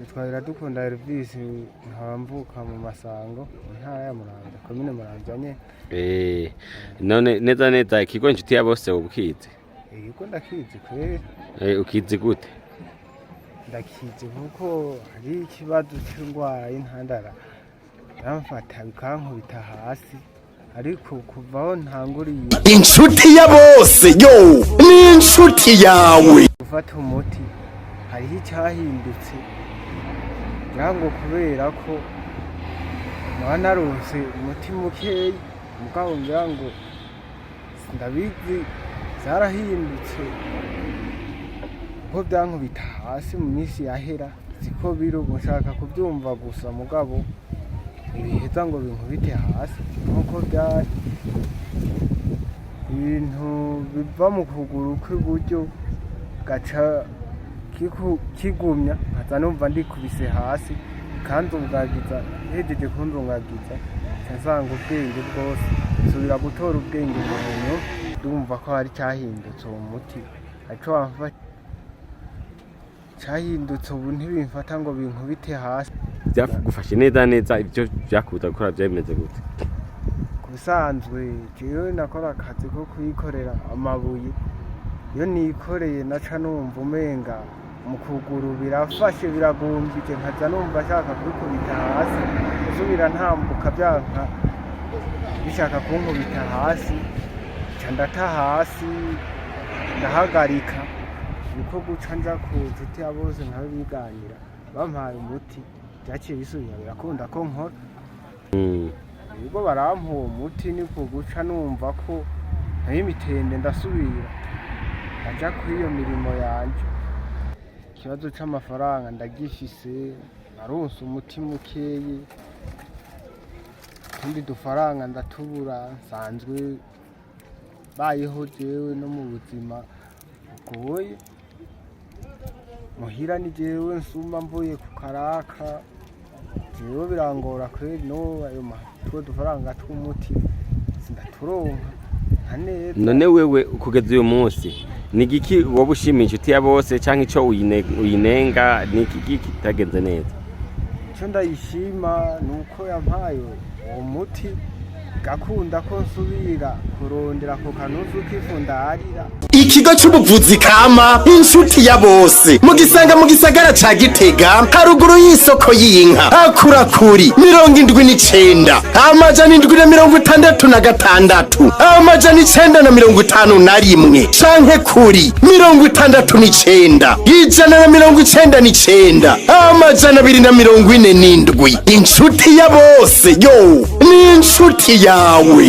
Nitwa Iradukunda Elvis, nkaba mvuka mu Masango, mu ntara ya Muramvya, komine Muramvya nyene. None neza neza ikigo Inshuti ya Bose ukizi? Ikigo ndakizi kweri. Ukizi gute? Ndakizi kuko hari ikibazo c'indwara y'intandara yamfata bikankubita hasi, ariko kuva aho ntanguriye Inshuti ya bose yo ni inshuti yawe. gufata umuti, hariho icyahindutse ngira ngo kubera ko naba naronse umuti mukeyi, mugabo ngira ngo ndabizi zarahindutse kuko byankubita hasi mu minsi yahera siko biri ubu. Nshaka kubyumva gusa, mugabo ntibiheza ngo binkubite hasi nk'uko byari. Ibintu biva mu kuguru kw'iburyo gaca kigumya, nkaza numva ndikubise hasi kanzungagiza. Hejeje kunzungagiza, nca nsanga ubwenge bwose, nsubira gutora ubwenge mu nyuma. Ndumva ko hari cyahindutse, uwo muti aco wamfa cyahindutse, ubu ntibimfata ngo binkubite hasi. Byagufashe neza neza, ibyo byakubuza gukora byameze gute? Ku bisanzwe jewe nakora akazi ko kwikorera amabuye. Iyo nikoreye naca numva umenga mu kuguru birafashe, biragumbije, nkaza numva ashaka kwikubita hasi, nsubira ntambuka byanka, bishaka kunkubita hasi, nca ndata hasi, ndahagarika. Niko guca nja ku Nshuti ya Bose nkabiganira, bampaye umuti, byaciye bisubira birakunda ko nkora. Ubwo barampa uwo muti, niko guca numva ko nayo imitende, ndasubira ndaja kuri iyo mirimo yanje. Ikibazo c'amafaranga ndagifise, naronse umuti mukeyi, utundi dufaranga ndatubura. Nsanzwe bayeho jewe no mu buzima bugoye, muhira ni jewe nsuma mvuye ku karaka. Jewe birangora kweri, no ayo two dufaranga tw'umuti sindaturonka nka neza. None wewe kugeza uyu munsi ni igiki wowe ushimiye Inshuti ya Bose, canke ico uyinenga? Ni iki kitagenze neza? Icyo ndayishima ni uko yampaye uwo muti, gakunda ko nsubira kurondera ku kanusu k'ifu ndarira. Ikigo c'ubuvuzi kama Inshuti ya Bose mugisanga mu gisagara ca Gitega, haruguru y'isoko y'inka. Hakura kuri 79 766 951 canke kuri 69 199 247. Inshuti ya Bose yo ni inshuti yawe.